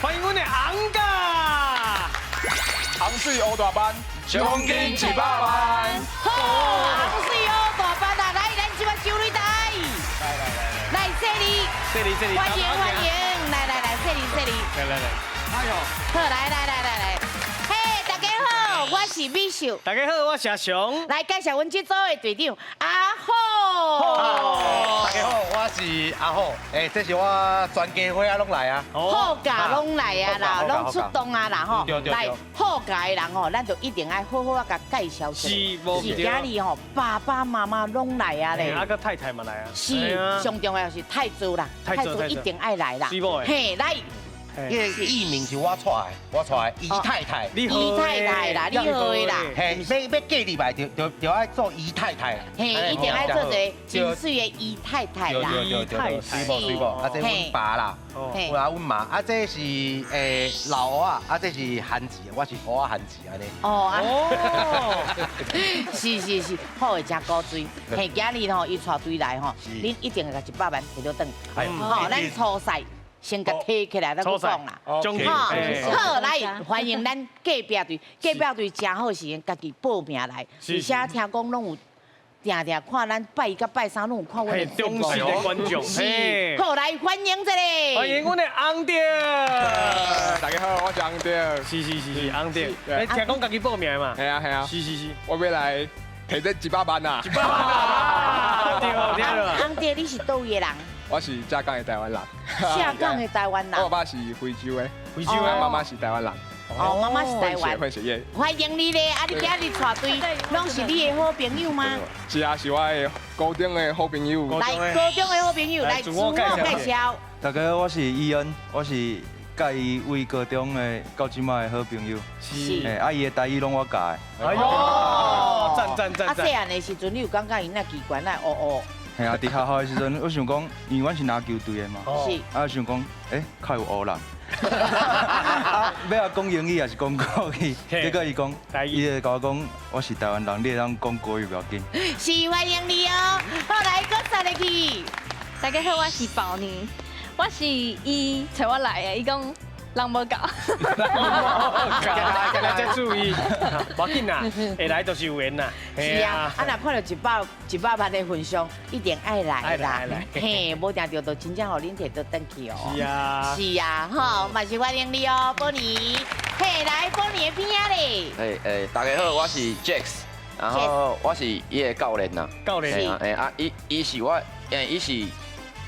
歡迎阮的尪仔。紅水烏大班，獎金100萬。好，紅水烏大班啊！來，咱這擺上擂台。來來來來，來，這裡，這裡這裡，歡迎歡迎，來來來，這裡這裡。來來來，哎呦，好，來來來來來，嘿，大家好，我是美秀。大家好，我是阿雄。來介紹阮這組的隊長阿虎。大家好，我是阿虎。哎，這是我全家伙仔攏來啊。好家攏來啊啦，攏出動啊啦吼。來，好家的人吼，咱就一定愛好好啊共介紹一下。是，無是今日吼，爸爸媽媽攏來啊咧。啊閣太太嘛來啊。是，上重要是太祖啦，太祖一定愛來啦。是無？嘿，來。這個藝名是我帶的，我帶的姨太太。姨太太啦，你好的啦。嘿，欲嫁入來就愛做姨太太。嘿，一定愛做一个真媠的姨太太啦。對對對對，媠無媠無，啊這阮爸啦，有啊阮媽，啊這是老蚵仔，啊這是韓子，我是蚵仔韓子按呢。哦，是是是，好的真古錐。嘿，今日吼伊帶隊來吼，恁一定會共100萬提倒轉。吼，咱初賽。先共提起來，再閣講啦。好，好，來歡迎咱隔壁隊，隔壁隊誠好時間，家己報名來，而且聽講攏有定定看咱拜一佮拜三攏有看阮的忠實的觀眾。是，好，來歡迎這个。歡迎阮的尪弟。大家好，我是尪弟。是是是是，尪弟。欸，聽講家己報名嘛？係啊係啊。是是是，我欲來提這100萬啊！100萬。對對。尪弟，你是佗位的人？我是正港的台灣人。正港的台灣人。我爸爸是非洲的，非洲的，媽媽是台灣人。哦，媽媽是台灣。混血血。歡迎你咧！啊，你今日帶隊，攏是你的好朋友嗎？是啊，是我的高中的好朋友。來，高中的好朋友，來自我介紹。大家好，我是伊恩，我是佮伊為高中的到這擺的好朋友。是。欸，啊，伊的台語攏我教的。哎呦，讚讚讚！啊，細漢的時陣，你有感覺伊那奇怪，那烏烏？嘿啊，佇學校的時陣，我想講，因為阮是籃球隊的嘛，是。啊，想講，欸，較有烏人。啊，欲仔講英語抑是講國語，結果伊講，伊就共我講，我是台灣人，你會當講國語無要緊。是，歡迎你哦。好，來，閣再來去。大家好，我是寶妮，我是伊揣我來的，伊講人無夠。大家注意，無緊啦，會來就是有緣啦。是啊，啊若看著100萬的份上，一定愛來啦。嘿，無定著就真正予恁提倒轉去哦。是啊。是啊，吼，嘛是歡迎你哦，寶妮。嘿，來，寶妮的邊仔咧。欸欸，大家好，我是 Jax，然後我是伊的教練啦。教練。欸啊，伊伊是我，欸伊是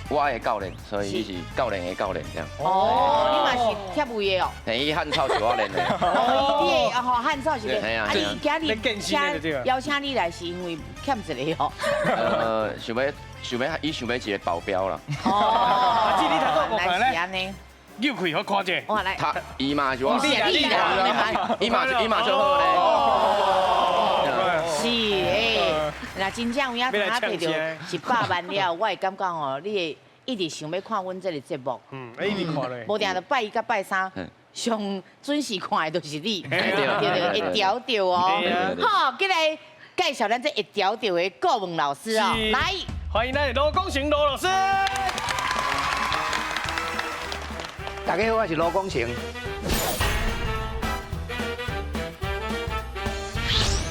我的教練，所以伊是教練的教練這樣。哦，你嘛是協會的哦。嘿，伊漢草是我練的。哦，你的吼漢草是練。啊，你今日請邀請你來是因為欠一個哦。想欲想欲，伊想欲一個保鏢啦。哦，啊，這你頭拄原來是按呢。扭開予看者。我來。他伊嘛是我。你啦，伊嘛伊嘛足好咧。是欸，若真正有影通啊提著100萬了，我會感覺吼，你會一直想欲看阮這个節目。嗯，一直看咧。無定著拜一佮拜三，上準時看的就是你，對對，會牢著哦。好，過來介紹咱這會牢著的顧問老師哦，來，歡迎咱的盧廣成盧老師。大家好，我是盧廣成。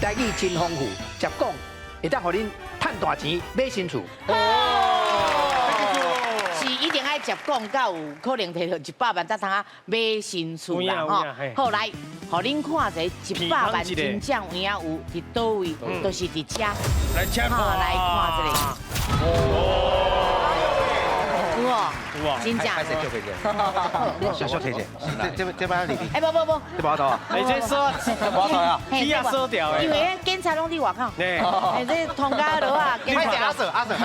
台語真豐富，捷講會當予恁趁大錢買新厝。是一定愛捷講，才有可能提著100萬，才通啊買新厝啦吼。好，來，予恁看一下100萬真正有影有佇佗位，就是佇遮。來，請看。來看這个。有哦，真正。開始叫佢者，小小提者，這這擺裡哎，無無無，這無頭啊？你這鎖，無頭啊？起啊鎖掉的。因為警察攏佇外口。哎，這通家落啊，警察。阿 Sir，阿 Sir，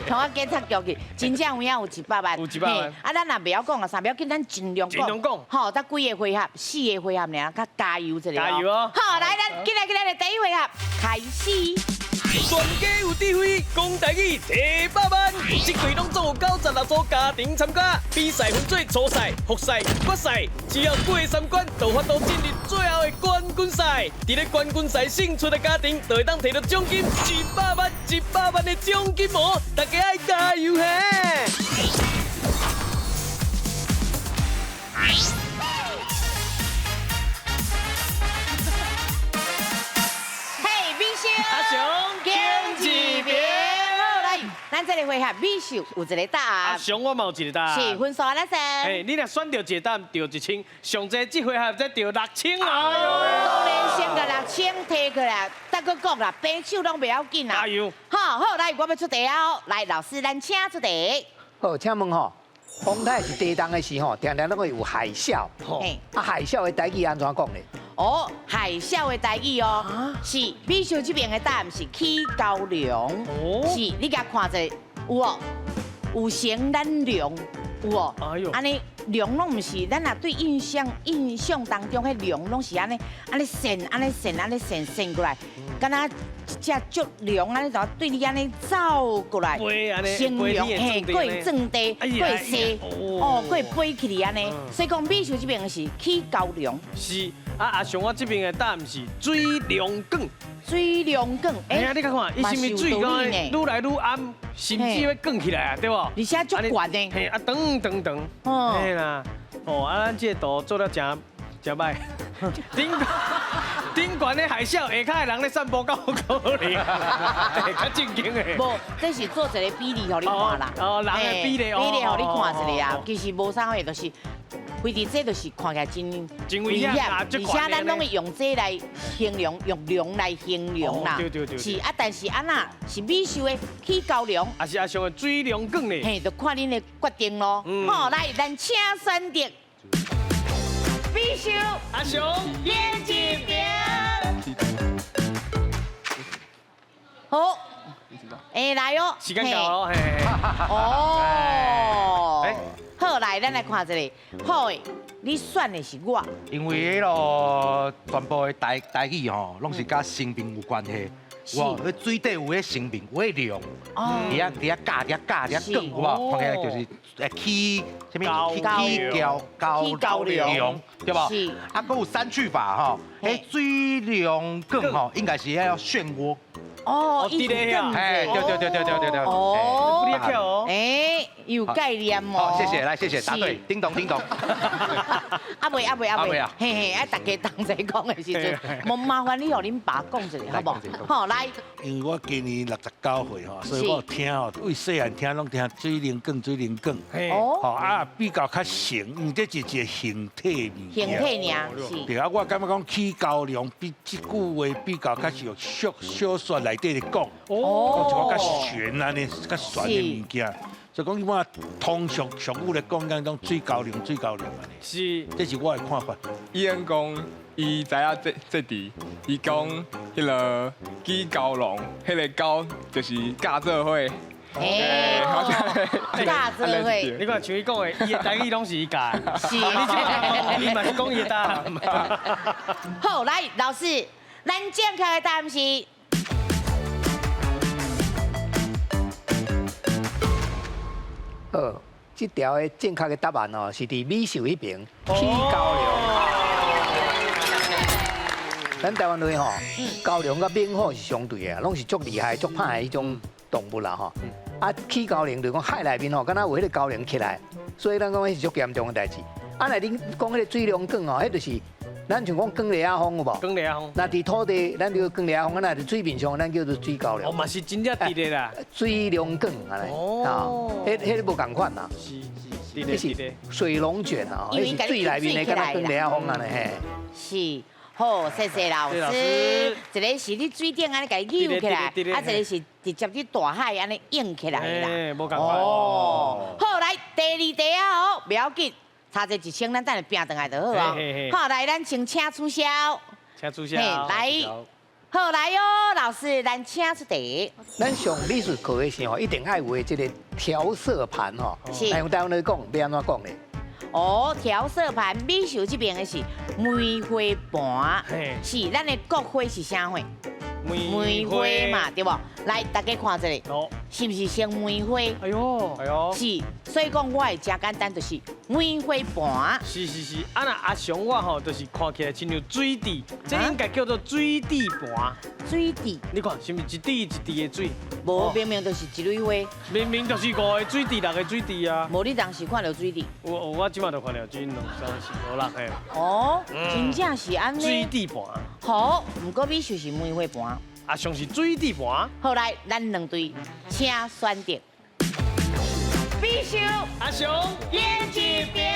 通啊警察局去，真正有影有100萬。有100萬。啊，咱若袂曉講啊，啥不要緊，咱盡量講。盡量講。好，得幾个回合，四个回合爾，較加油一下。加油哦！好，來，咱進來進來，第一回合開始。全家有智慧，講台語提百萬。這季攏總有96組家庭參加，比賽分做初賽、複賽、決賽，只要過三關，就有法度進入最後的冠軍賽。佇咧冠軍賽勝出的家庭，就會當提著獎金100萬、100萬的獎金哦！大家愛加油嘿！這个回合美秀有一个答案。阿雄我嘛有一个答案。是分數按怎算？嘿，你若選著一个答案，著一千；上濟這回合才著六千啊！當然先共六千提過來，再閣講啦，平手攏袂要緊啦。加油！好，好，來，我欲出題啊！來，老師，咱請出題。好，請問吼，風颱是地動的時吼，定定攏會有海嘯。啊，海嘯的台語按怎講咧？哦，海嘯的台語哦，是美秀這邊的答案是起高粱。是，你共看者有無？有成咱龍有無？哎喲，按呢龍攏毋是，咱若對印象當中，彼龍攏是按呢按呢旋按呢旋按呢旋旋過來，敢若一隻足龍按呢就對你按呢走過來，成龍嘿，閣會撞地，閣會踅，哦，閣會飛起來按呢。所以講美秀這邊是起高粱。是啊，阿雄我這邊的答案是水龍捲。水龍捲，哎呀，你看看，伊是毋是水講愈來愈暗，甚至欲捲起來啊，對無？而且足懸的。嘿，啊，長長長，嘿啦，哦，啊，咱這個圖做了誠誠䆀。頂頂懸的海嘯，下跤的人咧散步，敢有可能？較正經的。無，這是做一個比例予你看啦。哦，人的比例哦。比例予你看一下啊，其實無啥貨，就是。非佇這就是看起來真危險，而且咱攏會用這來形容，用龍來形容啦。對對對。是啊，但是按怎是美秀的起高粱，還是阿雄的水龍捲呢？嘿，就看恁的決定咯。好，來，咱請選擇。美秀，阿雄，編一邊。好，哎來哦。時間到咯，嘿。哦。好，來，咱來看一下。好，你選的是我。因為彼个全部的台語吼，攏是佮生命有關係。哇，彼水底有彼生命，有彼龍，佇遐佇遐咬，佇遐咬，佇遐捲，有無？看起來就是會起啥物？起高高粱，對無？啊，閣有刪去法吼，彼水龍捲吼，應該是彼个漩渦。哦，伊是捲。哎，對對對對對對對。哦，哎，有概念哦。好，謝謝，來，謝謝，答對，叮咚叮咚。阿未阿未阿未，嘿嘿，啊，大家同齊講的時陣，無麻煩你予恁爸講一下，好無？好，來。因為我今年69歲吼，所以我有聽吼，為細漢聽攏聽水龍捲水龍捲。哦。吼啊，比較較成，因為這是一個形體物件。形體爾，是。對啊，我感覺講起高粱比這句話比較較像小小說內底咧講，講一個較玄按呢，較玄的物件。所以講，我通俗俗語咧講，講講水高粱，水高粱按呢。是，這是我的看法。伊講講，伊知影這這字，伊講彼个起高粱，彼个高就是教做伙。哎，教做伙。你看像伊講的，伊的台語攏是伊教的。是。你嘛是講伊的答案。好，來，老師，咱正確的答案是。好，這條的正確的答案哦，是佇美秀彼邊起高粱。咱台灣話吼，高粱佮猛虎是相對的，攏是足厲害、足歹的彼種動物啦吼。啊，起高粱就是講海內面吼，敢若有彼个高粱起來，所以咱講彼是足嚴重的代誌。啊，若恁講彼個水龍捲吼，彼就是咱像講捲螺仔風有無？捲螺仔風。若佇土地，咱叫捲螺仔風；啊，若佇水面上，咱叫做水高粱。哦，嘛是真正直的啦。水龍捲按呢。哦。彼彼無仝款啦。是是，彼是水龍捲啊，彼是水內面的，敢若捲螺仔風按呢嘿。是，好，謝謝老師。一个是佇水頂按呢共伊扭起來，啊，一个是直接佇大海按呢湧起來啦。欸，無仝款。哦。好，來第二題啊，好，袂要緊。差這一千，咱等下拚轉來就好哦。好，來，咱先請取消。請取消。來，好來哦，老師，咱請出題。咱上美術課的時候，一定愛有的這個調色盤吼。是。用台灣來講，欲按怎講咧？哦，調色盤，美秀這邊的是梅花盤。是，咱的國花是啥花？梅花嘛，對無？來，大家看這個，是毋是像梅花？哎喲，哎喲，是，所以講我會誠簡單，就是梅花盤。是是是，啊若阿雄我吼，就是看起來親像水滴，這應該叫做水滴盤。水滴，你看是毋是一滴一滴的水？無，明明就是一蕊花。明明就是五个水滴，六个水滴啊。無，你當時看著水滴？我這馬就看著水，兩三四五六个。哦，真正是按呢。水滴盤。好，毋過美秀是梅花盤。啊，上是水滴盤。好來，咱兩隊請選擇。美秀阿雄演一遍。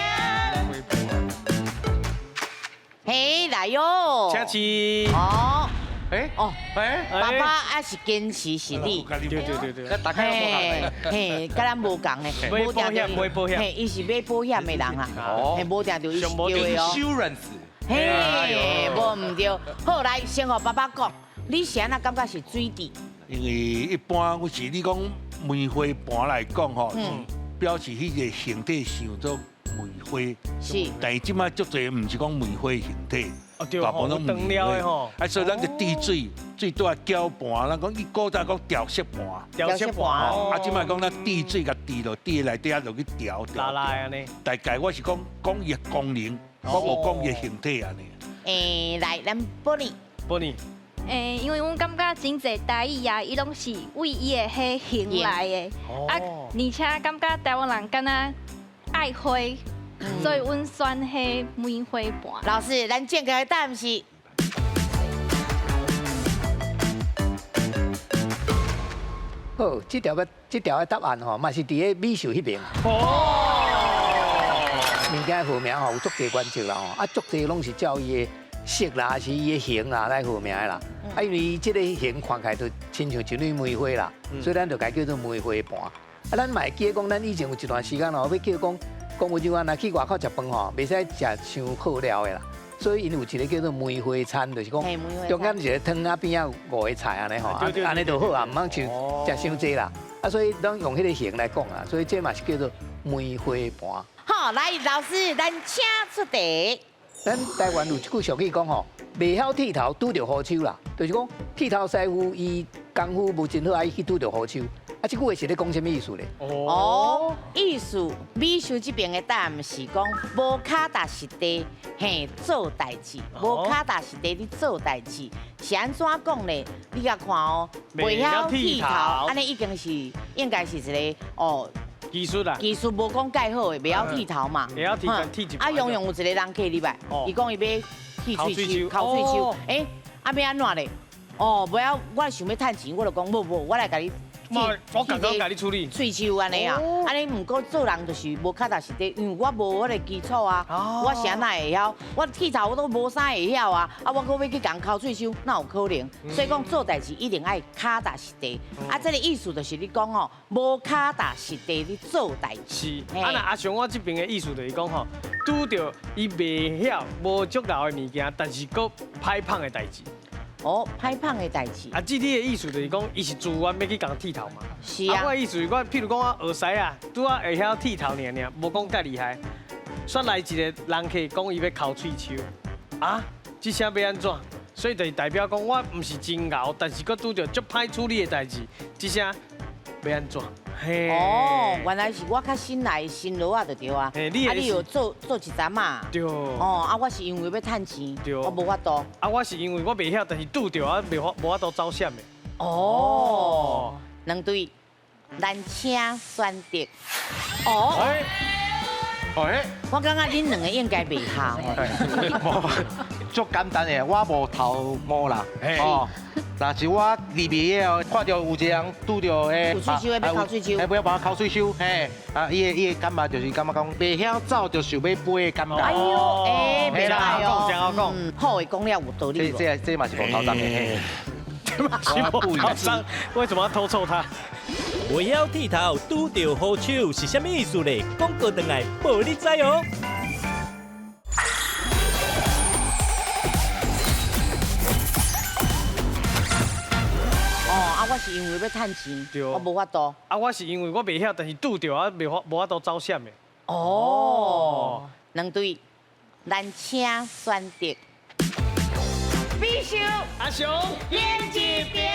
嘿，来哟，请起。哦，哎，哦，哎，爸爸还是坚持是你。对对对对。大家嘿，嘿，佮咱无仝的，买保险，买保险。嘿，伊是买保险的人啦。哦。嘿，无定著伊是对的哦。 Insurance。嘿，无毋对。好，来，先予爸爸讲，你是按怎感觉是水滴？因为一般我是你讲梅花盘来讲吼，表示彼个形体像做梅花。是。但是这摆足济毋是讲梅花形体，大部分拢梅花。啊，所以咱就滴水，水拄仔搅盘，咱讲伊古早讲调色盘。调色盘。啊，这摆讲咱滴水共滴落，滴内底啊落去调调。拉拉按呢。大概我是讲讲伊的功能，我无讲伊的形体按呢。欸，来，咱宝妮。宝妮。欸，因为阮感觉真济台语啊，伊拢是为伊的彼形来的，啊，而且感觉台湾人敢若爱花，所以阮选彼梅花盘。老师，咱正确的答案是。好，这条的答案吼，嘛是伫咧美秀彼边。哦。物件号名吼有足济原则啦吼，啊，足济拢是照伊的色啦，还是伊的形啦来号名的啦。啊，因为这个形看起来就亲像一蕊梅花啦，所以咱就共叫做梅花盘。啊，咱嘛会记得讲，咱以前有一段时间吼，欲叫讲公务人员若去外口食饭吼，袂使食伤好料的啦。所以𪜶有一个叫做梅花餐，就是讲中间一个汤仔边仔五个菜按呢吼，按呢就好啊，毋通像食伤济啦。啊，所以拢用彼个形来讲啊，所以这嘛是叫做梅花盘。好，来老师，咱请出题。咱台湾有一句俗语讲吼，袂晓剃头拄著和手啦，就是讲剃头师傅伊功夫无真好，啊伊去拄著和手。啊，这句话是咧讲啥物意思咧？哦，意思美秀这边的答案是讲无跤踏实地，嘿，做代志，无跤踏实地咧做代志，是按怎讲咧？你共看哦，袂晓剃头，按呢已经是应该是一个哦。技术啦，技术无讲盖好的，袂晓剃头嘛。袂晓剃，剃一。啊，洋洋有一个人客入来，伊讲伊欲剃喙须，抠喙须，欸，啊欲按怎咧？哦，袂晓，我想欲趁钱，我就讲无无，我来共你。我共共共你处理。喙须按呢啊，按呢毋过做人就是无脚踏实地，因为我无彼个基础啊，我啥哪会晓？我剃头我都无啥会晓啊，啊我阁欲去共抠喙须，哪有可能？所以讲做代志一定爱脚踏实地。啊，这个意思就是你讲哦，无脚踏实地咧做代志。是。啊，若阿雄我这边的意思就是讲吼，拄著伊袂晓无足够的物件，但是阁歹芳的代志。哦，歹芳的代志。啊，这你的意思就是讲，伊是自愿欲去共剃头嘛。是啊。我的意思是我，譬如讲我学师啊，拄仔会晓剃头尔尔，无讲介厉害。煞来一个人客讲伊欲抠喙须，啊，这声欲按怎？所以就是代表讲我毋是真𠢕，但是阁拄著足歹处理的代志，这声欲按怎？哦，原来是我较新来新罗啊，就对啊。啊，你有做做一阵嘛？对。哦，啊，我是因为欲趁钱，我无法度。啊，我是因为我袂晓，但是拄著啊，袂法无法度走闪的。哦，两队，咱请选择。哦。哎，我感觉恁两个应该袂合。无，足简单的，我无头毛啦。哦。若是我入去哦，看著有一个人拄著彼，有喙须的欲抠喙须，欲帮我抠喙须，嘿，啊，伊的感觉就是感觉讲袂晓走就想欲飞的感觉。哎呦，欸，袂歹哦，真好讲，好的讲了有道理。这嘛是无头鬃的，嘿。这嘛是无头鬃，为什么要偷臭他？袂晓剃头拄著好手是啥物意思咧？广告转来报你知哦。哦，啊，我是因为欲趁钱，我无法度。啊，我是因为我袂晓，但是拄著啊，袂法无法度走闪的。哦，两队，咱请选择。美秀阿雄演一遍。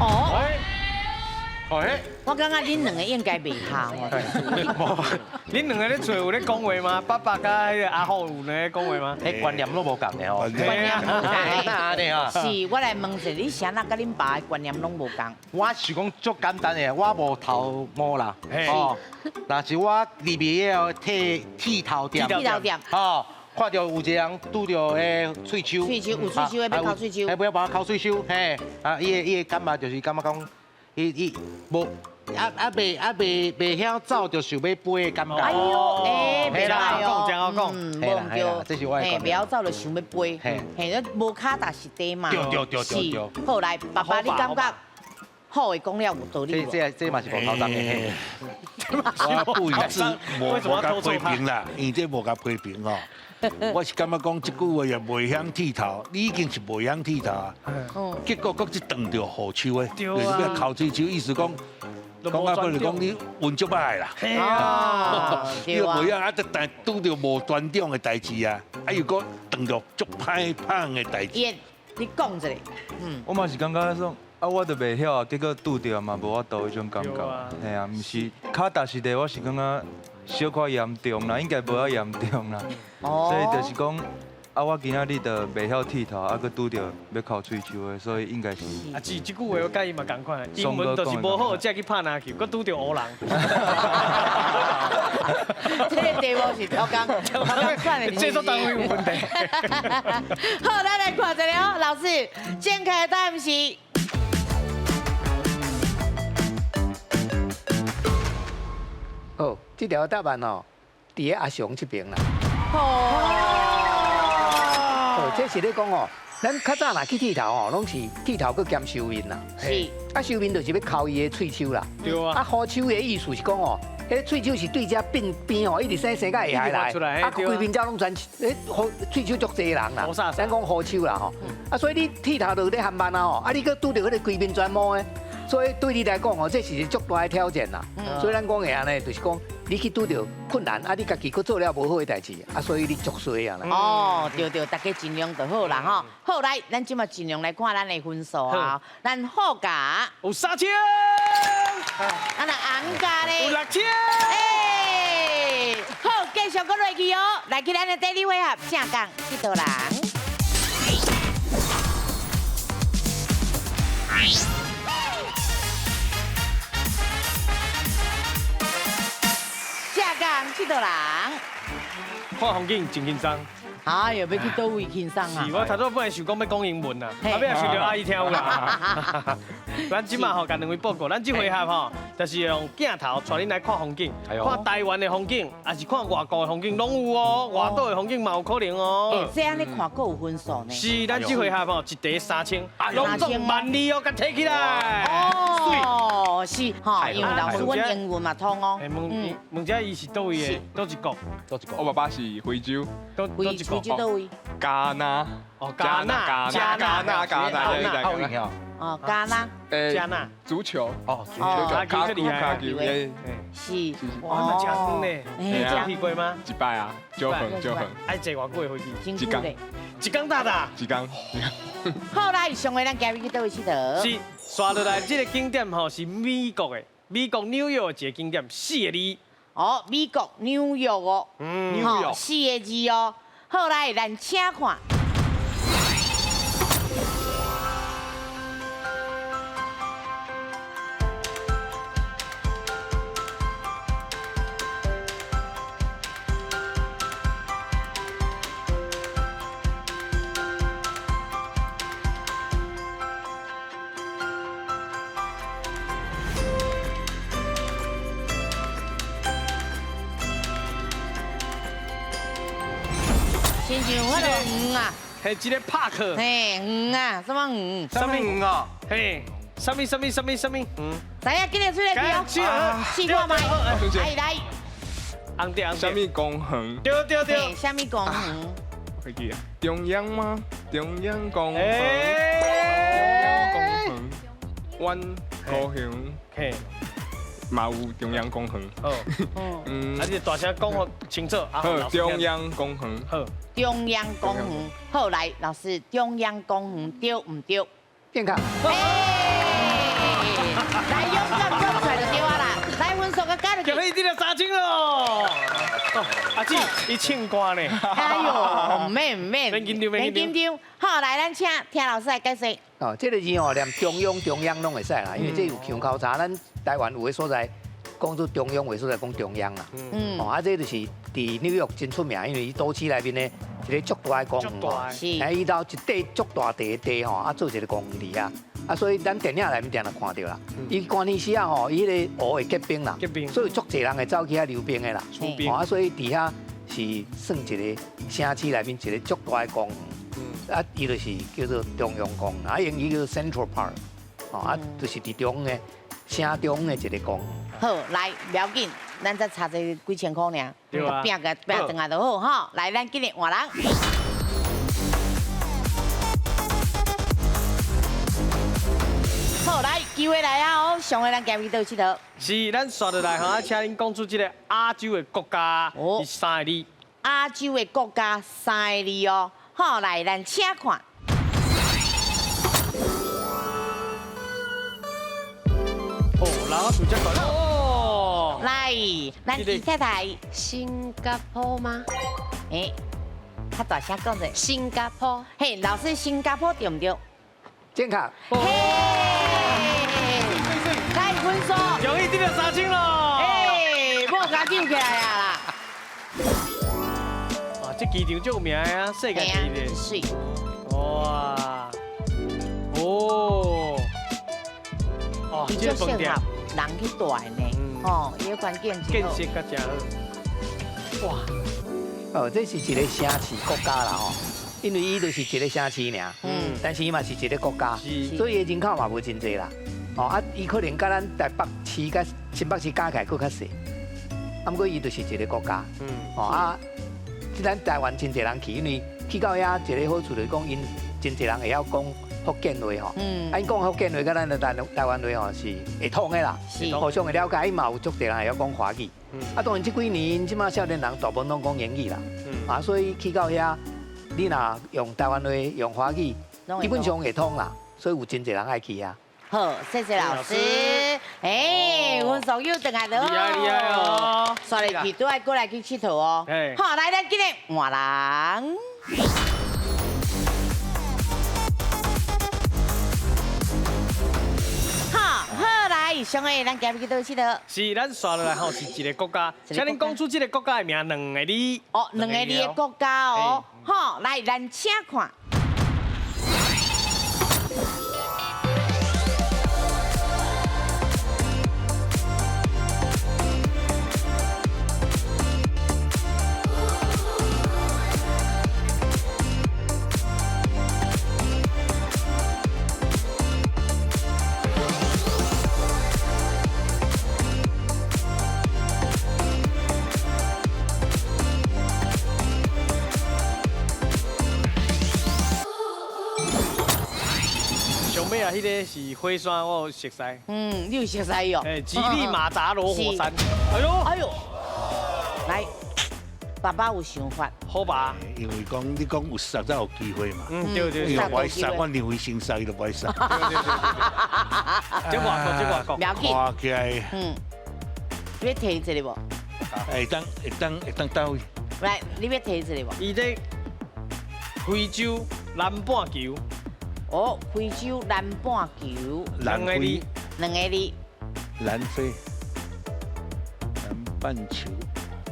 哦。哎，我感觉恁两个应该袂合。无，恁两个咧做有咧讲话吗？爸爸佮彼个阿虎有咧讲话吗？彼观念拢无仝的哦。观念无仝。哪按呢啊？是，我来问一下，你是按怎佮恁爸的观念拢无仝？我是讲足简单的，我无头毛啦。哦，若是我入去哦，剃剃头店。剃头店。哦，看著有一个人拄著彼喙须。喙须有喙须的欲抠喙须。欲帮我抠喙须，嘿，啊，伊的感觉就是感觉讲。伊伊无啊啊袂啊袂袂晓走，就想欲飞的感觉。哎呦，哎，袂歹哦，真好讲，无毋对，这是我的嘿，袂晓走就想欲飞，嘿，那无跤踏实地嘛。对对对对对。好来，爸爸，你感觉好的讲了有道理无？这这嘛是无头鬃的。我不一致，无无共批评啦，因为这无共批评哦。我是感觉讲这句话也袂晓剃头，你已经是袂晓剃头啊。结果阁去撞著虎手的，就是欲剾喙须，意思讲，讲啊，不是讲你运足歹啦。你又袂晓啊，但拄著无端端的代志啊，啊又阁撞著足歹歹的代志。你讲一下，我嘛是感觉说，啊，我都袂晓啊，结果拄著嘛无法度彼种感觉。嘿啊，毋是跤踏实地，我是感觉小可严重啦，应该无遐严重啦。所以就是讲，啊，我今仔日就袂晓剃头，啊，阁拄著欲剾喙须的，所以应该是。啊，这这句话我佮伊嘛仝款，英文就是无好，才去拍篮球，阁拄著乌人。这个题目是超工，超工款的。这做单位有问题。好，咱来看一下哦，老师，正确的答案是。好，这条答案哦，伫咧阿雄这边啦。哦，这是咧讲哦，咱较早若去剃头哦，拢是剃头阁兼修面啦。是。啊，修面就是欲剾伊的喙须啦。对啊。啊，虎手的意思是讲哦，彼喙须是对遮变边哦，一直生生到下来，啊，规面遮拢全，彼虎喙须足济人啦。咱讲虎手啦吼。啊，所以你剃头就咧含慢啊吼，啊，你阁拄著彼个规面全毛的。所以对你来讲哦，这是足大的挑战啦。所以咱讲的按呢，就是讲你去拄著困难，啊，你家己阁做了无好的代志，啊，所以你足衰啊啦。哦，对对，大家尽量就好啦吼。好来，咱这马尽量来看咱的分数啊。咱好价有3000，啊，那红价咧有6000。哎，好，继续阁落去哦。来去咱的第二回合，正港佚佗人。佚佗人，看风景真轻松。哎呦，欲去佗位轻松啊！是，我头拄本来想讲欲讲英文啊，啊，尾仔想著阿姨听有啦。咱这马吼，共两位报告，咱这回合吼，就是用镜头带恁来看风景，看台湾的风景，还是看外国的风景，拢有哦。外岛的风景嘛有可能哦。这按呢看阁有分数呢？是，咱这回合吼，一题3000，拢总12000哦，共提起来。哦，是吼，因为老师阮英文嘛通哦。问问这伊是佗位的？佗一国？佗一国？我爸爸是非洲。佗一国？非洲佗位？加纳。哦，加纳，加纳，加纳，哦，加纳，加纳，足球，哦，足球，卡球，卡球，是，哇，那真远呢，你去过吗？一摆啊，九分，九分。爱坐偌久的飞机？一工，一工大大，一工。好来，上回咱今日去佗位𨑨迌？是，刷落来这个景点吼是美国的，美国纽约的一个景点，四个字。哦，美国纽约哦，纽约，四个字哦。好来，咱请看。亲像彼个鱼啊，系一个 park。嘿，鱼啊，什么鱼？什么鱼啊？嘿，什么什么什么什么鱼？来啊，紧来出来去哦，试看觅，来来。红点什么公园？对对对。什么公园？会记啊？中央吗？中央公园。中央公园。阮高雄。嘿。嘛有中央公园。哦。啊，你大声讲予清楚。好，中央公园。好。中央公园。好，来，老师，中央公园对毋对？健康。来，勇敢讲出来就对啊啦。来，分数阁加入去。今日你就3000咯。阿姊，伊唱歌呢。哎呦，毋免毋免，免紧张，免紧张。好，来，咱请听老师来解释。哦，这个字哦，连中央、中央拢会使啦，因为这有腔口差，咱台湾有的所在讲做中央，有的所在讲中央啦。哦，啊，这就是伫纽约真出名，因为伊都市内面的一个足大的公园。是。哎，伊兜一块足大块的地吼，啊，做一个公园伫遐。啊，所以咱電影內面定定看著啦。伊寒天時啊吼，伊彼个湖會結冰啦，所以足濟人會走去遐溜冰的啦。啊，所以佇遐是算一個城市內面一個足大的公園。啊，伊就是叫做中央公園，啊，英語叫做 Central Park。哦，啊，就是佇中央的城中的一個公園。好，來，不要緊，咱才差這幾千箍爾，拼個拼轉來就好吼。來，咱今日換人。好，來，機會來啊！哦，上個咱行去佗佚佗？是，咱紲落來吼，請恁講出這個亞洲的國家是三個字。亞洲的國家三個字哦。好，來，咱請看。哦，老鼠只管哦。來，咱李太太，新加坡嗎？欸，較大聲講者。新加坡。嘿，老師，新加坡對毋對？正確。嘿，來分數。容易得到3000咯。欸，某家救起來啊啦。哇，這機場足有名啊，世界第一的。水。哇。哦。哦，這適合人去住的呢，哦，伊个環境建設較誠好。哇。哦，這是一個城市國家啦吼。因為伊就是一個城市爾，但是伊嘛是一個國家，所以伊人口嘛無真濟啦。哦啊，伊可能佮咱台北市佮新北市加起來閣較細，啊，毋過伊就是一個國家。哦啊，咱台灣真濟人去，因為去到遐一個好處就是講，𪜶真濟人會曉講福建話吼。啊，𪜶講福建話佮咱的台灣話吼是會通的啦，互相會了解。伊嘛有足濟人會曉講華語。啊，當然這幾年這馬少年人大部分攏講英語啦。啊，所以去到遐。你若用台灣話、用華語，基本上會通啦，所以有真濟人愛去啊。好，謝謝老師。哎，阮所有轉來了。厲害厲害哦！煞入去都愛過來去𨑨迌哦。好，來，咱今日換人。好，好來，上個咱今日去佗𨑨迌？是，咱紲落來吼是一個國家，請恁講出這個國家的名兩個字。哦，兩個字的國家哦。好，來，咱請看。上尾啊，彼个是火山，我有熟似。嗯，你有熟似哦。哎，吉利马扎罗火山。哎呦，哎呦，來，爸爸有想法。好吧。因為講你講有殺才有機會嘛。嗯，對對對。伊無愛殺，我認為先殺，伊就無愛殺。這外國，這外國。看起來。嗯。你欲提一个無？會當會當會當佗位？來，你欲提一个無？伊佇非洲南半球。哦，非洲南半球。南非。兩個字。南非。南半球。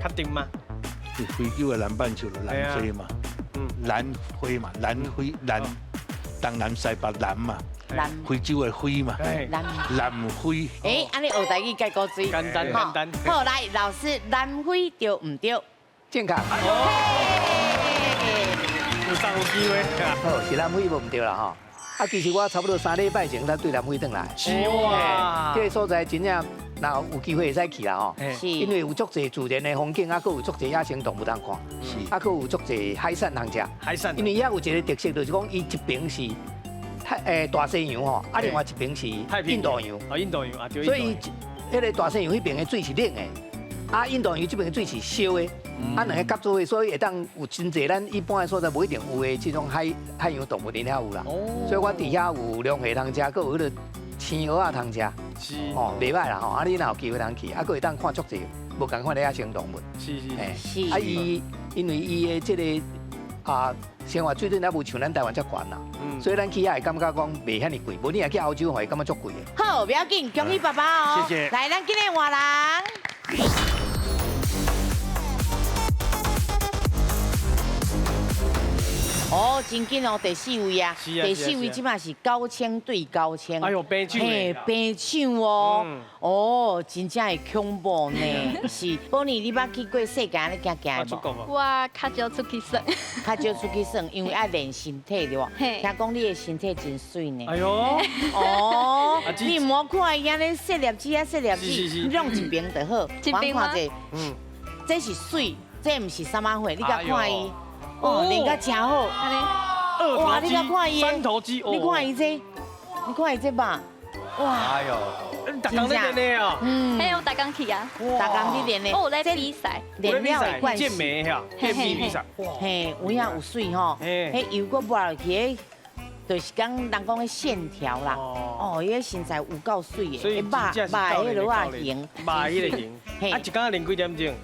確定嗎？非洲的南半球就南非嘛。嗯。南非嘛，南非南，東南西北南嘛。南。非洲的非嘛。南。南非。欸，按呢學台語蓋古錐。簡單簡單。好，來，老師，南非對毋對？正確。有上有機會。好，是南非無毋對啦吼。啊，其實我差不多3禮拜前才對南非轉來。是哇。這個所在真正，若有機會會使去啦吼。是。因為有足濟自然的風景，啊，閣有足濟野生動物通看。是。啊，閣有足濟海產通食。海產。因為遐有一個特色，就是講伊一邊是太大西洋吼，啊，另外一邊是印度洋。哦，印度洋啊，對。所以，彼個大西洋彼邊的水是冷的，啊，印度洋這邊的水是燒的。啊，兩个夾做伙，所以會當有真濟咱一般的所在無一定有的這種海洋動物佇遐有啦。所以我佇遐有龍蝦通食，閣有彼个青蚵仔通食，哦，袂歹啦吼。啊，你若有機會通去，啊，閣會當看足濟無仝款的野生動物。是是是。啊，伊因為伊的這个啊生活水準猶無像咱台灣遮懸啦，所以咱去遐會感覺講袂遐爾貴。無你若去歐洲吼，會感覺足貴的。好，不要緊，恭喜爸爸哦。謝謝。來，咱今日換人。哦，哦，真紧哦，第四位啊，第四位这马是9000对9000。哎哟，平手。嘿，平手哦，哦，真正会恐怖呢。是，宝妮，你捌去过世界按呢行行无？我较少出去耍。较少出去耍，因为爱练身体对无？听讲你的身体真媠呢。哎呦。哦。你毋好看伊按呢细粒子啊，细粒子，你弄一边就好。一边吗？这是媠，这毋是啥物货，你共看伊。哦，练甲真好。哇，你共看伊，三头肌，你看伊这，你看伊这吧，哇，哎呦，逐工咧练的啊，嗯，嘿，我逐工去啊，逐工去练的，我有咧比赛，练了会关系。健美哈，健美比赛，嘿，有影有媠吼，彼油阁抹落去，就是讲人讲的线条啦，哦，伊个身材有够媠的，所以肉肉彼落仔型，肉彼个型，啊，一工练几点钟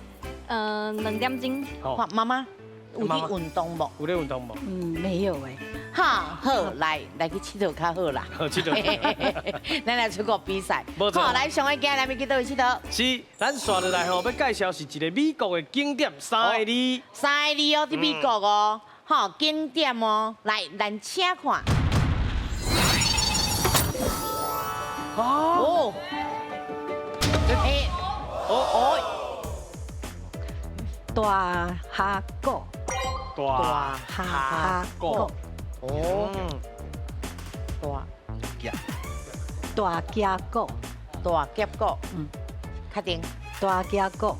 ？2点钟。好，妈妈。有咧运动无？有咧运动无？嗯，没有哎。哈，好，来来去𨑨迌较好啦。好，𨑨迌。咱来出国比赛。好，来上个今日要去佗位𨑨迌？是，咱紲落来吼，欲介绍是一个美国的景点，三个字。三个字哦，伫美国哦，好，景点哦，来，咱请看。哦。哎，哦哦。大峡谷。大峡谷，哦，大峡谷，大峡谷，嗯，确定，大峡谷，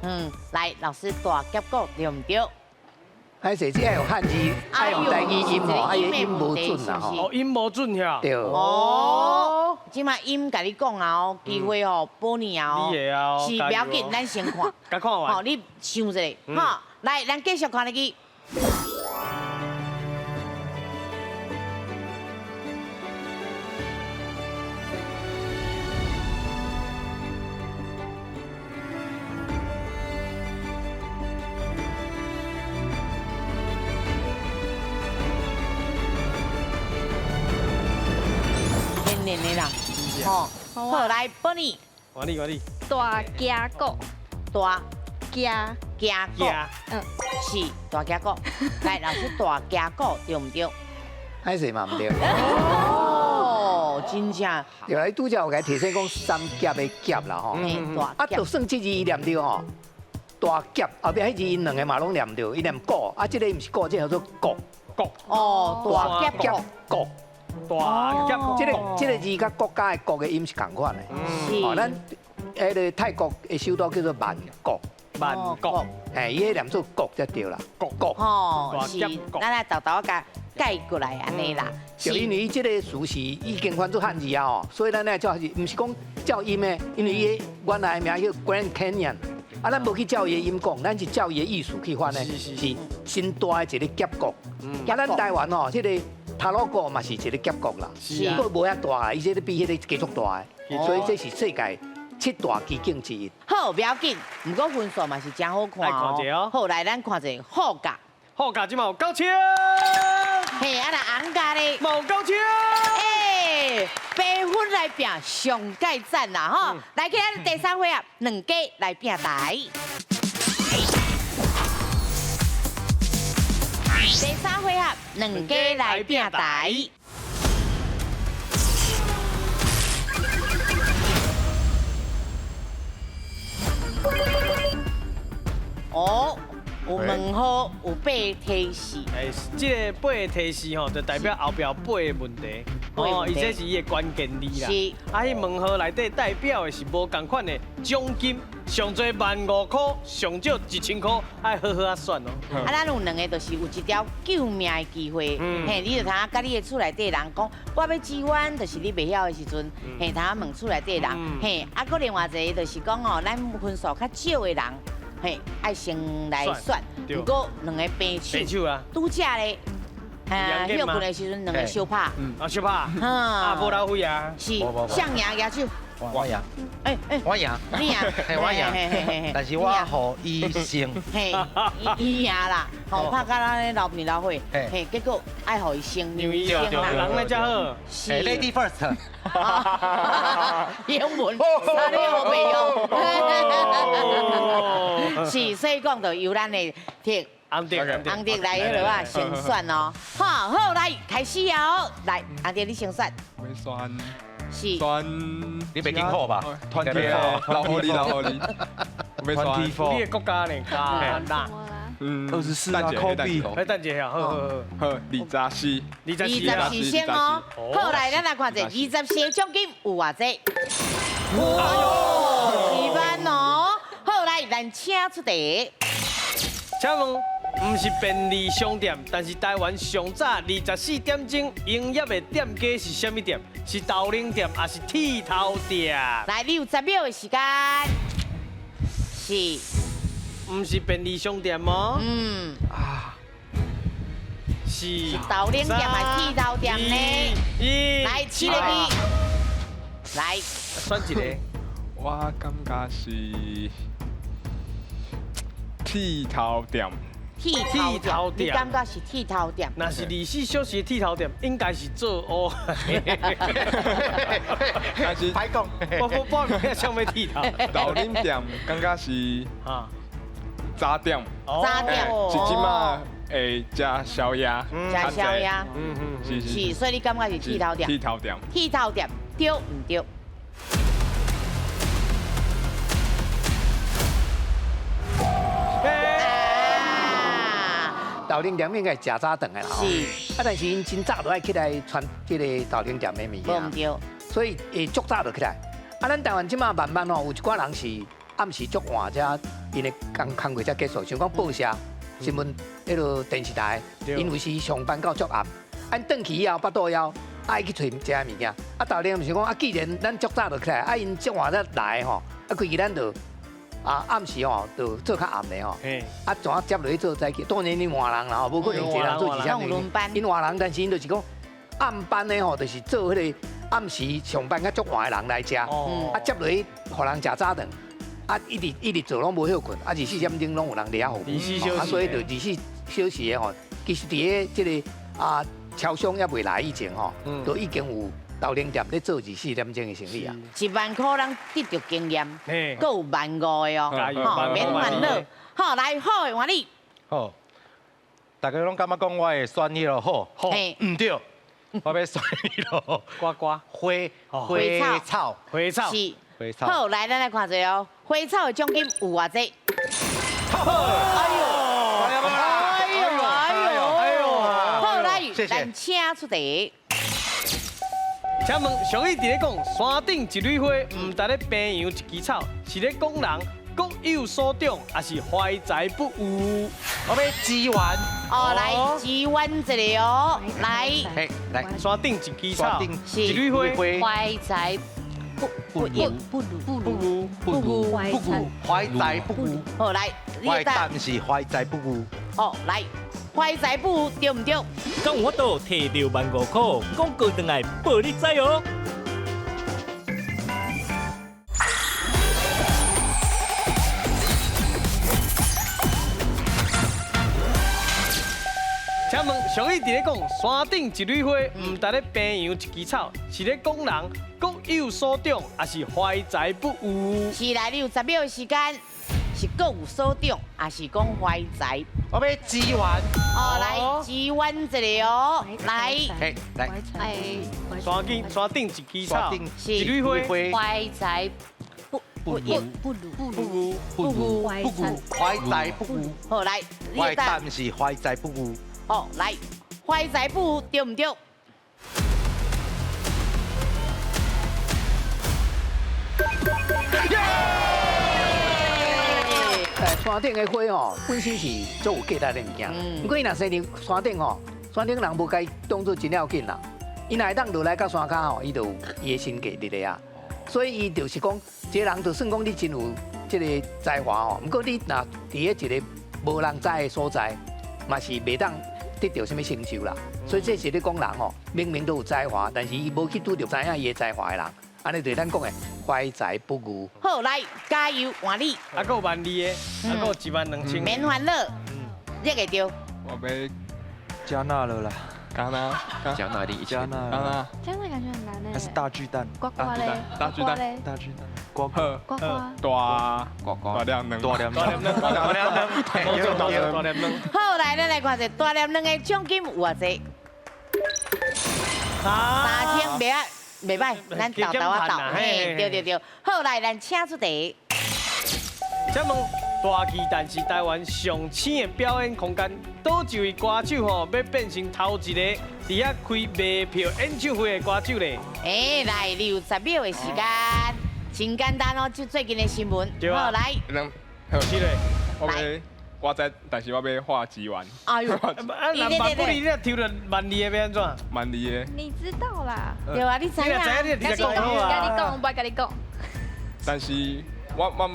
嗯，来，老师，大峡谷对毋对？哎，是这用汉字，爱用台语音吼，啊，音无准啦吼。哦，音无准遐。对。哦，这马音共你讲啊哦，机会哦，保你啊哦，是不要紧，咱先看。共看完。好，你想一下，好，来，咱继续看落去。天然的啦，吼，好，来，宝妮，我你我你，大峡谷，大峡峡谷，嗯，是大峡谷。来，老师，大峡谷对毋对？歹势嘛毋对。哦，真正。对啦，伊拄才有共提醒讲三峡的峡啦吼。啊，就算这字伊念对吼，大峡后壁彼字𪜶两个嘛拢念对，伊念谷，啊，这个毋是谷，这个叫做谷。谷。哦，大峡谷。大峡。这个字佮国家的国的音是仝款的。是。哦，咱彼个泰国的首都叫做曼谷。曼谷，哎，伊彼念做国才对啦。国国。哦，是，咱来豆豆共改过来按呢啦。就因为伊这个词是已经翻做汉字啊吼，所以咱来照是，毋是讲照音的，因为伊原来的名叫 Grand Canyon，啊，咱无去照伊的音讲，咱是照伊的意思去翻的，是真大的一个峡谷。啊，咱台湾吼，这个太鲁阁嘛是一个峡谷啦，不过无遐大，伊这个比彼个加足大的，所以这是世界七大奇景之一。好，不要紧，毋过分数嘛是真好看哦。好，来咱看一下好价，好价这马有9000。嘿，啊若红价咧，嘛有9000。哎，八分来拼上盖赞啦吼！来，去咱第三回合，两家来拼台。第三回合，两家来拼台。哦，有问号，有八提示。哎，这个八提示吼，就代表后壁八个问题。哦，伊这是伊的关键字啦。是。啊，彼问号内底代表的是无仝款的奖金，上济15000块，上少1000块，爱好好仔选哦。啊，咱有两个，就是有一条救命的机会。嘿，你就通佮你的厝内底人讲，我欲支援，就是你袂晓的时阵，嘿，通问厝内底人。嘿，啊，阁另外一个就是讲哦，咱分数较少的人。嘿，爱先来选，毋过两个平手啊，拄才咧，歇困的时阵两个相拍，啊相拍，啊无老费啊，是，谁赢举手？我赢，哎哎，我赢，你赢，嘿我赢，但是我予伊胜，嘿，伊赢啦，吼拍甲咱咧流鼻流血，嘿，结果爱予伊胜，让伊胜啦，人咧才好，是，Lady First，英文，啥你都袂用，是，所以讲就由咱的铁。红迪，红迪来彼落啊，先选哦。好，好来开始哦。来，红迪你先选。我选。是。选。你袂紧好吧？团体老火力，老火力。你的国家呢？加纳。24啊，科比。哎，等一下，好好好。好，24。24先哦。好，来，咱来看者，24个奖金有偌济？哦，7万哦。好，来，咱请出题。请问，毋是便利商店，但是台湾上早24点钟营业的店家是啥物店？是豆奶店，还是剃头店？来，你有10秒的时间。是。毋是便利商店吗？嗯。啊。是。是豆奶店还是剃头店呢？来，7个字。来。选一个。我感觉是剃头店。剃头店，你感觉是剃头店？若是24小时剃头店，应该是做乌。但是歹讲，我唔想欲剃头。豆奶店感觉是早点。早点。是这马会食宵夜。食宵夜。是是。所以你感觉是剃头店？剃头店。剃头店对毋对？豆奶店应该是食早顿的啦，是。啊，但是𪜶真早就爱起来传这个豆奶店的物件，无对。所以会足早就起来。啊，咱台湾这马慢慢吼，有一寡人是暗时足晚才𪜶的工工课才结束，像讲报社、新闻、彼个电视台，𪜶有时上班到足暗，啊，转去以后腹肚枵，爱去揣食的物件。啊，豆奶毋是讲啊，既然咱足早就起来，啊，𪜶足晚才来吼，啊，规气咱就。啊，暗时吼就做较暗的吼，啊，怎啊接落去做早起？当然𪜶换人啦吼，无可能一个人做二三个。𪜶换人，但是𪜶就是讲暗班的吼，就是做彼个暗时上班较足晚的人来食，啊，接落去予人食早顿，啊，一直一直做拢无歇睏，啊，24点钟拢有人伫遐服务，啊，所以就24小时的吼，其实伫咧这个啊超商犹未来以前吼，都已经有豆奶店咧做24点钟的生意啊。1万块咱得著经验，阁有15000的哦，吼，免烦恼。好，来，好的，换你。好，大家拢感觉讲我会选彼个好，好，毋对，我欲选彼个呱呱花花草，花草是花草。好，来，咱来看一下哦，花草的奖金有偌济？好，哎呦，哎呦，哎呦，哎呦，好，来，咱请出题。请问俗语伫咧讲，山顶一蕊花，毋值咧平阳一枝草，是咧讲人各有所长，还是怀才不遇？我欲支援。哦，来支援一下哦，来。来，山顶一枝草，一蕊花。怀才不不不不不不不不怀才不遇。好，来，我的答案是怀才不遇。哦，来。怀才不遇对毋对？敢有法度提著15000块，广告转来报你知哦。请问俗语伫咧讲，山顶一蕊花，毋值咧平阳一枝草，是咧讲人各有所长，还是怀才不遇？是来，你有10秒的时间。是各有所长，还是讲怀才？我欲支援。哦，来支援一下哦，来。来。山顶山顶一枝草，一蕊花。怀才不不不不不不不不怀才不遇。好，来。我的答案是怀才不遇。好，来，怀才不遇对毋对？山顶的花吼，本身是足有价值的物件。不过伊若生伫山顶吼，山顶人无共伊当做真要紧啦。伊若会当落来到山跤吼，伊就有伊的身价伫咧啊。所以伊就是讲，这个人就算讲你真有这个才华吼，不过你若伫咧一个无人知的所在，嘛是袂当得到啥物成就啦。所以这是咧讲人吼，明明都有才华，但是伊无去拄著知影伊的才华的人。按呢就是咱讲的怀才不遇。好，来加油，换你。啊，阁有12000的，啊，阁有12000。免烦恼，你会著。我欲加纳了啦。加纳，加纳的，加纳，加纳感觉很难呢。还是大巨蛋？呱呱嘞，大巨蛋，大巨蛋。好，大大粒卵，大粒卵，大粒卵，大粒卵。好，来，咱来看者大粒卵的奖金有偌济？3000，袂啊，袂歹，咱斗斗啊斗，嘿，对对对。好，来，咱请出题。请问大巨蛋是台湾上醒的表演空间，佗一位歌手吼欲变成头一个伫遐开卖票演唱会的歌手咧？哎，来，你有10秒的时间，真简单哦，就最近的新闻。好，来。好，起来。我知，但是我欲画几万。哎呦，啊，那万不你你抽著万二的欲按怎？万二的。你知道啦？对啊，你知啊？你知影，你直接讲好啊。共你讲，我共你讲。但是我毋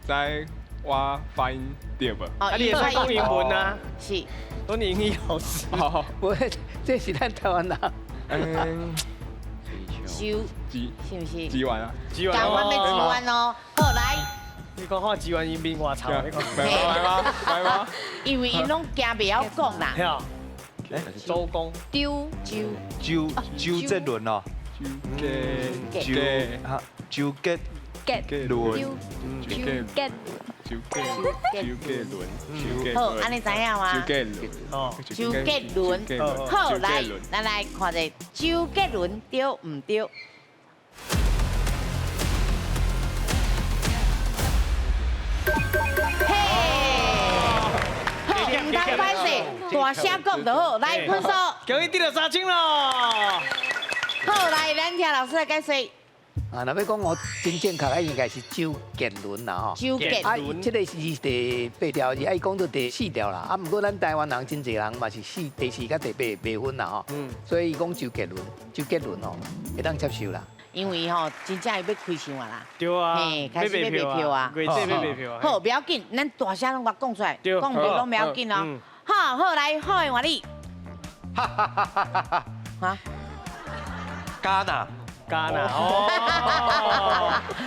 知我发音对无？啊，你会使讲英文啊？是。讲你英语老师。无，这是咱台湾人。嗯。收，是毋是？几万啊？几万。台湾欲几万哦，好来。你讲看几万因面偌臭？你讲。来吗？来吗？因为𪜶拢惊袂晓讲啦。周公。周周周杰伦哦。周杰。周杰。伦。周杰。周杰伦。好，按呢知影吗？周杰伦。哦。周杰伦。好，来，咱来看者周杰伦对毋对？嘿，好，毋通歹势，大声讲就好。来，分数。恭喜得到3000咯。好，来，咱听老师来解说。啊，若欲讲哦，真正确应该是周杰伦啦吼。周杰伦。啊，这个是第八条字，啊，伊讲做第四条啦。啊，毋过咱台湾人真济人嘛是第四佮第八袂分啦吼。所以伊讲周杰伦，周杰伦吼，会当接受啦。因为吼，真正伊欲开唱啊啦。对啊。嘿，开始欲卖票啊。月底欲卖票啊。好，不要紧，咱大声拢共讲出来，讲毋对拢不要紧哦。好，好来，好的换你。哈哈哈哈哈！哈？加纳。加纳哦，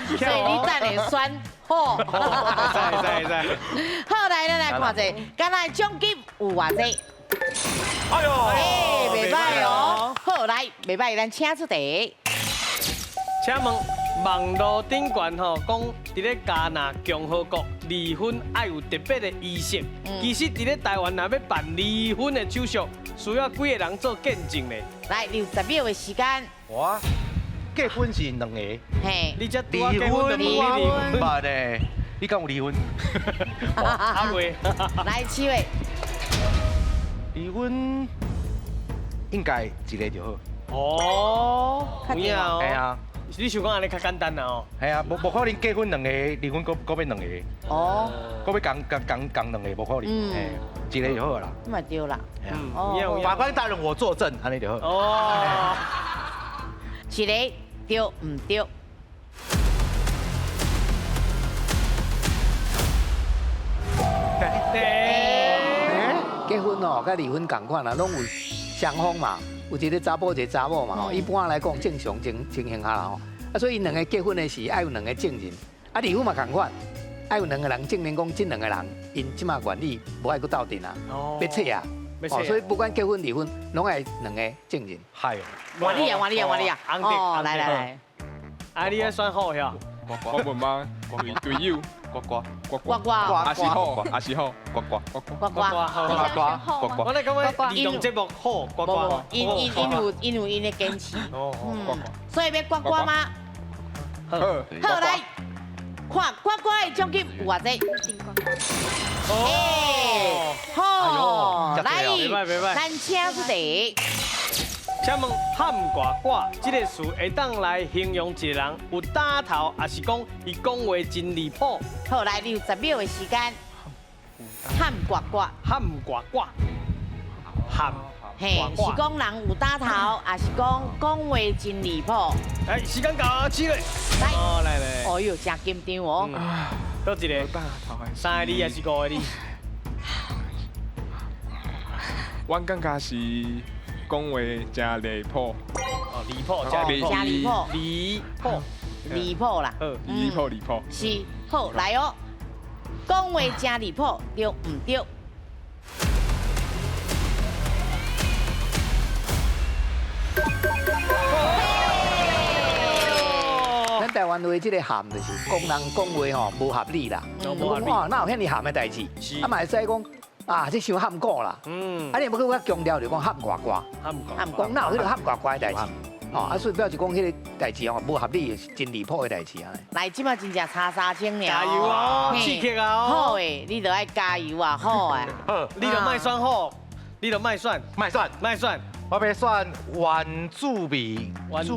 所以你等下选好，知知知。好，来，咱来看者，加纳的奖金有偌济？哎呦，哎，袂歹哦。好，来，袂歹，咱请出题。请问网路顶悬吼讲，伫咧加纳共和国离婚爱有特别的仪式。其实伫咧台湾若欲办离婚的手续，需要几个人做见证咧？来，你有10秒的时间。我结婚是2个，嘿，你这离婚，离婚，捌咧，你敢有离婚？阿伟，来，七位，离婚应该1个就好。哦，有影哦，系啊，你想讲按呢较简单啦哦？系啊，无可能结婚2个，离婚阁欲2个。哦，阁欲共2个，无可能，嘿，1个就好啦。嘛对啦，哦，法官大人，我作证，按呢就好。哦，一个对毋对？结婚哦，佮离婚仝款啦，拢有双方嘛，有一个查埔，一个查某嘛吼。一般来讲，正常情形下啦吼。啊，所以𪜶两个结婚的时，爱有2个证人。啊，离婚嘛仝款，爱有2个人证明讲，这2个人𪜶这马愿意，无爱阁斗阵啊，欲拆啊。哦，所以不管结婚离婚，拢爱2个证人。系。换你啊，换你啊，换你啊！哦，来来来，啊，你爱选好呀？我问吗？队友，呱呱呱呱呱，阿是好，阿是好，呱呱呱呱呱呱呱呱呱。我来感觉儿童节目好，呱呱。𪜶有𪜶的坚持。哦，所以欲呱呱吗？好，好来，看呱呱的奖金有偌济？哦，好，来，咱请出题。请问“喊呱呱”这个词会当来形容一个人有胆头，抑是讲伊讲话真离谱？好，来，你有10秒的时间。喊呱呱，喊呱呱，喊。嘿，是讲人有胆头，抑是讲讲话真离谱？哎，时间到，起来。来，哦，来来。哦哟，真紧张哦。佗一个？3个字还是5个字？我感觉是讲话真离谱。哦，离谱，真离谱，离谱，离谱，离谱啦。离谱，离谱。是，好，来哦。讲话真离谱，对毋对？咱台湾灣話這个譀就是講人講話吼無合理啦，講哇哪有遐爾譀的代誌？啊嘛會使講啊這傷譀古啦。啊你無閣較強調就講譀外外，講哪有彼个譀外外的代誌？哦，啊所以表示講彼个代誌吼無合理，是真離譜的代誌啊。來，這擺真正差3000爾。加油哦，刺激啊！好的，你著愛加油啊，好啊。好，你著莫選好，你著莫選，莫選，莫選。我欲選原住民，原住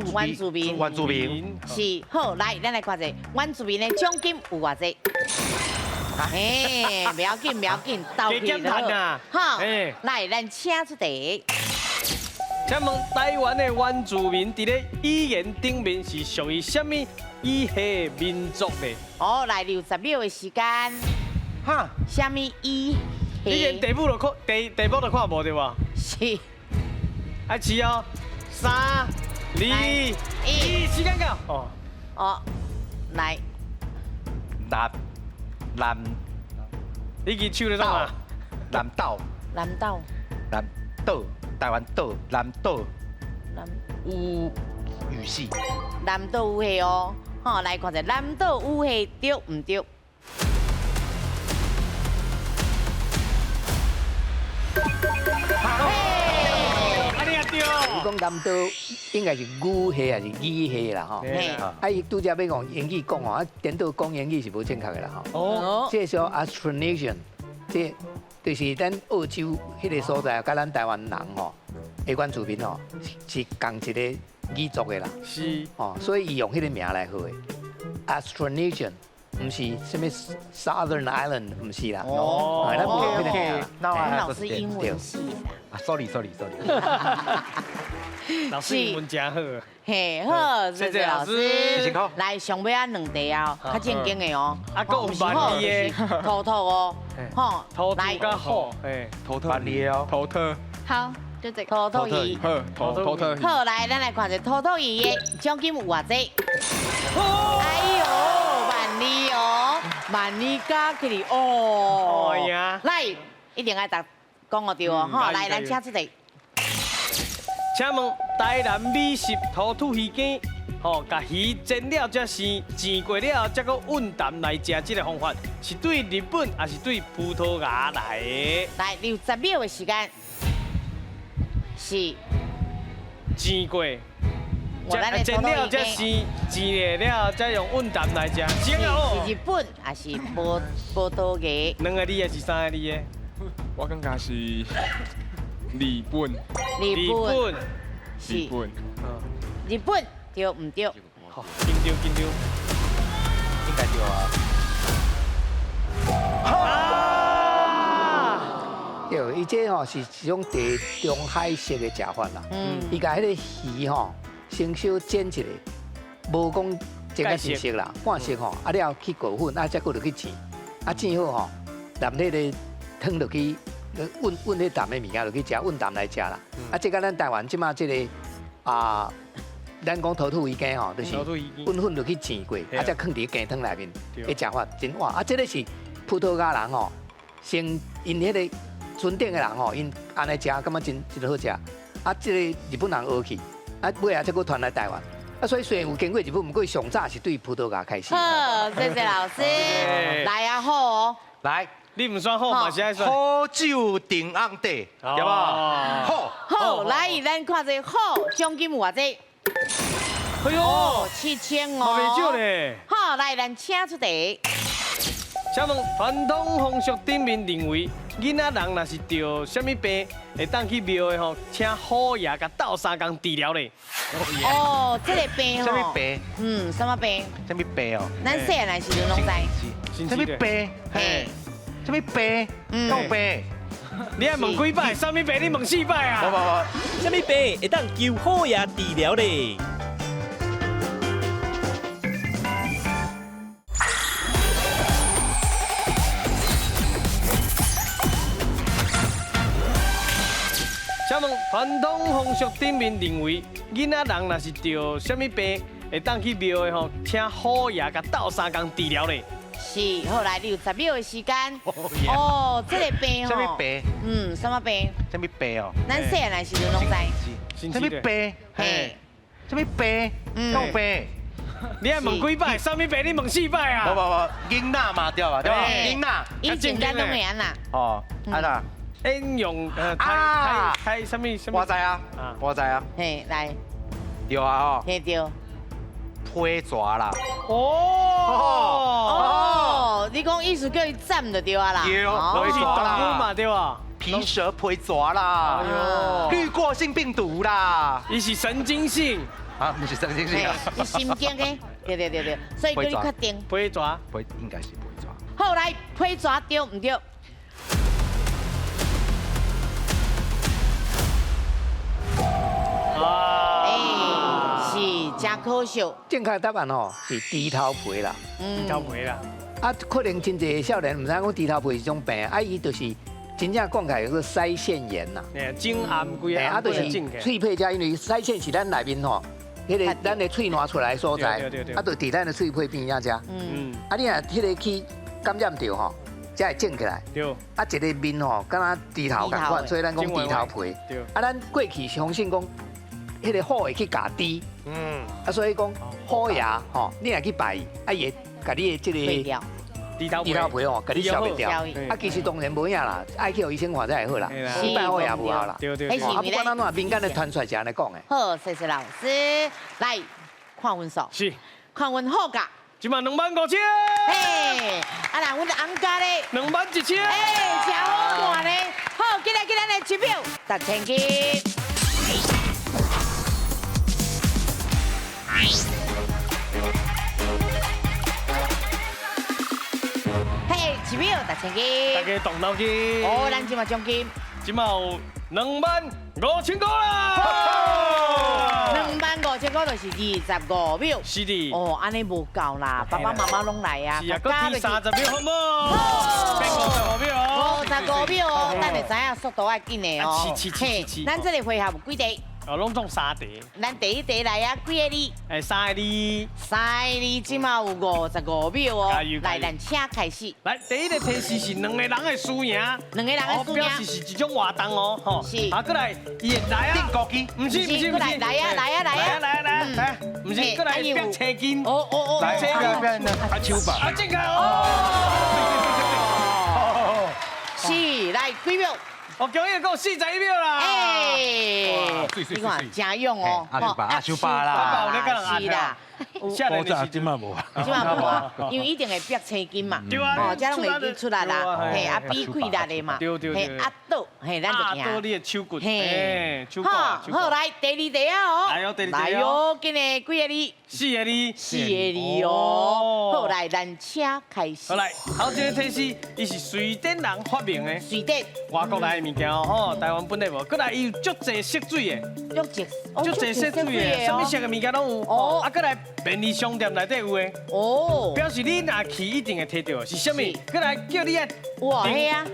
民，原住民。是，好，來，咱來看者原住民的獎金有偌濟？嘿，不要緊，不要緊，鬥氣就好。好，來，咱請出題。請問台灣的原住民佇咧語言頂面是屬於啥物語系民族的？哦，來，你有10秒的時間。哈？啥物語系？你連題目都看，題目都看無對無？是。愛試哦，3、2、1，時間到。哦。哦，來。南南，你舉手咧創啥？南島。南島。南島，台灣島，南島。南。有語系。南島語系哦，好，來看一下南島語系對毋對？伊講南島應該是語系還是語系啦吼。啊，伊拄才欲講英語講吼，啊，顛倒講英語是無正確的啦吼。哦。這個 Austronesian，這就是咱澳洲彼个所在，佮咱台灣人吼，的原住民吼，是仝一個語族的啦。是。哦，所以伊用彼个名來號的 Austronesian，毋是啥物 Southern Island，毋是啦。哦。咱無用彼個名啦。咱老師英文系啦。啊，sorry sorry sorry。老師英文真好。嘿，好，謝謝老師。來，上尾仔兩題啊，較正經的哦。啊，閣有萬字的。塗塗哦，吼，塗塗較好，嘿，塗塗。萬字的哦，塗塗。好，就這個。塗塗魚。好，塗塗塗。好，來，咱來看一下塗塗魚的獎金有偌濟。哎喲，萬字哦，萬字加起來哦。來，一定愛答講哦對哦，吼，來，咱請出題。請問台南美食塗土魚羹，吼，共魚煎了才生，煎過了後才閣溫淡來食，這个方法是對日本抑是對葡萄牙來的？來，你有10秒的時間。是。煎過，煎了才生，煎了才用溫淡來食。是日本抑是葡萄牙？兩個字抑是三個字的？我感覺是日本。日本。日本。日本對毋對？好，緊張緊張，應該對啊。對，伊這吼是一種地中海式的食法啦。嗯。伊共彼个魚吼，先小煎一下，無講煎甲真熟啦，半熟吼，啊了去裹粉，啊再閣落去煎，啊煎好吼，淋彼个湯落去。溫溫彼淡的物件落去食，溫淡來食啦。啊，這佮咱台灣這馬這个啊，咱講塗土魚羹吼，就是溫粉落去煎過，啊，再囥佇羹湯內面，彼食法真哇。啊，這个是葡萄牙人吼，先𪜶彼个船頂的人吼，𪜶按呢食，感覺真真好食。啊，這个日本人學去，啊，尾仔才閣傳來台灣。啊，所以雖然有經過日本，毋過上早是對葡萄牙開始。好，謝謝老師。來啊，好哦。來。你毋選好嘛是愛選。好酒定甕底，對無？好。好，來，咱看這好獎金有偌濟？哎喲，7000哦。袂少咧。好，來，咱請出題。請問傳統風俗頂面認為，囡仔人若是著啥物病，會當去廟的吼，請虎爺共鬥相共治療咧？哦，這個病吼。啥物病？嗯，啥物病？啥物病哦？咱細漢的時陣攏知。啥物病？嘿。啥物病？有病？你愛問幾擺？啥物病？你問4擺啊？無無無。啥物病會當求虎爺治療咧？請問傳統風俗頂面認為，囡仔人若是著啥物病，會當去廟的吼，請虎爺共鬥相共治療咧？是，好來，你有10秒的時間。哦，這個病吼。啥物病？嗯，啥物病？啥物病哦？咱細漢的時陣攏知。啥物病？嘿。啥物病？有病？你爱问几摆？啥物病？你问四摆啊？无无无，囡仔嘛对吧？对吧？囡仔。以前咱拢会按怎？哦，按怎？应用啊，开什么什么？我知啊，我知啊。嘿，来。对啊吼。嘿对。批蛇啦。哦哦，你讲意思叫伊斩就对啊啦。对，拢是动物嘛对吧？皮蛇皮蛇啦，滤过性病毒啦。伊是神经性。啊，不是神经性啊。是神经的，对对对对，所以叫你确定。皮蛇，皮应该是皮蛇。好，来皮蛇对唔对？哎，是真可惜。正确答案吼是猪头皮啦。猪头皮啦。啊，可能真济少年毋知影讲猪头皮是种病，啊，伊就是真正讲起来叫做腮腺炎啦。哎，颈癌规啊，就是喙皮遮，因为腮腺是咱内面吼，彼个咱的喙澜出来的所在，啊，就伫咱的喙皮边仔遮。嗯。啊，你若彼个去感染著吼，才会肿起来。对。啊，一个面吼，敢若猪头仝款，所以咱讲猪头皮。对。啊，咱过去相信讲，彼个虎会去咬猪。嗯。啊，所以讲虎爷吼，你若去拜伊，啊，伊会共你的这个猪头皮吼，共你消灭掉。啊，其实当然无影啦，爱去予医生看才会好啦。你拜虎爷无效啦。对对。啊，不管按怎，民间的传出是按呢讲的。好，谢谢老师。来看分数。是。看阮好价。这马25000。嘿，啊那阮翁家咧。21000。哎，真好看咧。好，进来进来来一票，1000金。嘿，一秒1000金。大家动脑筋。哦，咱这马奖金。这马有25000块啦。25000块就是25秒。是的。哦，按呢无够啦，爸爸妈妈拢来啊。是啊，阁添30秒好无？变55秒哦。55秒哦，咱会知影速度爱紧的哦。是是是是。咱这个回合有几题？哦，拢总三题。咱第一题来啊，几个字？哎，三个字。三个字，这马有55秒哦。来，咱请开始。来，第一个提示是两个人的输赢。两个人的输赢。表示是一种活动哦，吼。是。啊，过来，伊来啊。定高机。毋是毋是毋是。来啊来啊来啊来啊来啊来啊！毋是，过来变车筋。哦哦哦。来，车筋。阿手吧。啊，这个哦。是，来几秒？我今日够41秒啦！哎，你看真勇哦，阿修爸，阿修爸啦，是啦，古早这马无啊，这马无啊，因为一定会逼青筋嘛，哦，这拢会出来啦，嘿，啊比气力的嘛，嘿，阿倒，嘿，咱就赢。阿倒你的手骨，嘿，手骨。好，好来第二题啊哦，来哦，第二题来哦，今日几个字？四个字。四个字哦。好来，咱请开始。好来，头一个提示，伊是瑞典人发明的。瑞典。外国来的物件哦，吼，台湾本地无。过来，伊有足济色水的，足济色水的，啥物色的物件拢有。哦。啊，过来便利商店内底有的。哦。表示你若去一定会提到，是啥物？过来叫你爱。哇，嘿啊。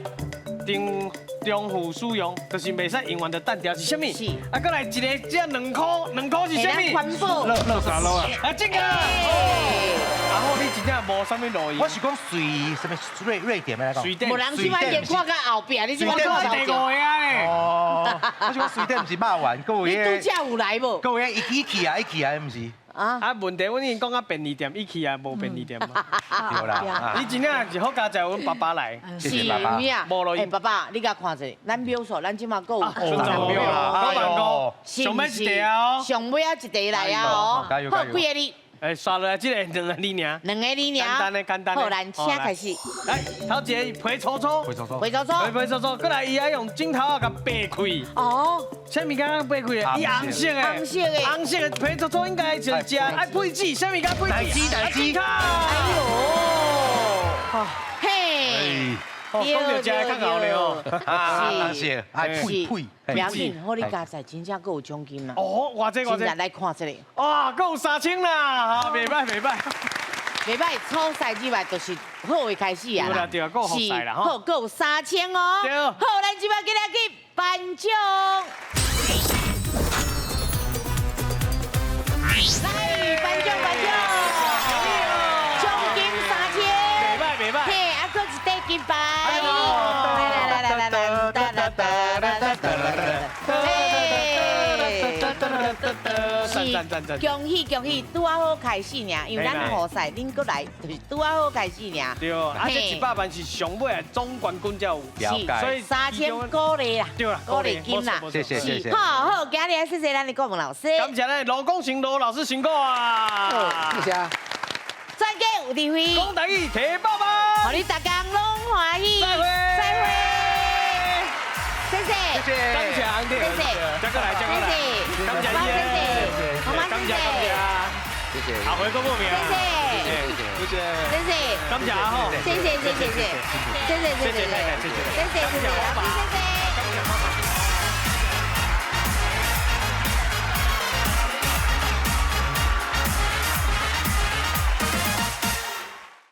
重重复使用，就是袂使用完就掷掉，是啥物？是。啊，过来一个这两箍，两箍是啥物？环保。垃圾路啊。啊，这个。然后你真正无啥物路用。我是讲瑞啥物瑞瑞典来讲。瑞典。无人这摆先看到后壁，你这摆看第五个啊咧。哦。我是讲瑞典毋是肉圆，阁有你拄则有来无？阁有彼一起啊，一起啊，毋是。啊，问题阮已经讲啊便利店，伊去啊无便利店嘛。对啦。你真正是好佳哉，阮爸爸来。谢谢爸爸。无路用。爸爸，你共看者，咱秒数，咱这马阁有55秒啦，9万5，上尾一题哦。上尾仔一题来啊哦。好，几个字？哎，刷落来这个两个字尔。两个字尔。简单的，简单的。好，咱请开始。来，头一个皮粗粗。皮粗粗。皮粗粗。皮粗粗，过来，伊爱用枕头仔共掰开。哦。啥物件掰开？伊红色的。红色的。红色的皮粗粗应该就是食爱配纸，啥物件配纸？奶鸡，奶鸡。哎呦。嘿。讲到食的较𠢕咧哦。啊，是，爱配配。不要紧，好你加载真正阁有奖金啦。哦，偌济偌济。来看这个。哇，阁有3000啦，好，袂歹袂歹。袂歹，初赛之外就是好的开始啊啦。对啊，阁有复赛啦，好，阁有3000哦。对。好，咱这摆今日去颁奖。来，颁奖颁奖。奖金3000。袂歹袂歹。嘿，啊，阁一块金牌。来来来来来，哒哒哒哒哒哒哒。是，是恭喜恭喜，拄仔好开始尔，因为咱复赛恁阁来，就是拄仔好开始尔。对，啊，这100万是上尾的总冠军才有，所以3000鼓励啦，对啦，鼓励金啦，谢谢谢谢。好好，今日谢谢咱的顾问老师，感谢咱罗广成罗老师辛苦啊，谢谢。专家有智慧，讲台语提百万，予你逐工拢欢喜。再会，再会。谢谢，谢谢，感谢红弟，谢谢，再过来，再过来，感谢谢谢，好吗？感谢感谢，谢谢，阿辉哥报名，谢谢，谢谢，谢谢，感谢阿好，谢谢谢谢谢谢谢谢谢谢太太，谢谢，谢谢谢谢，谢谢。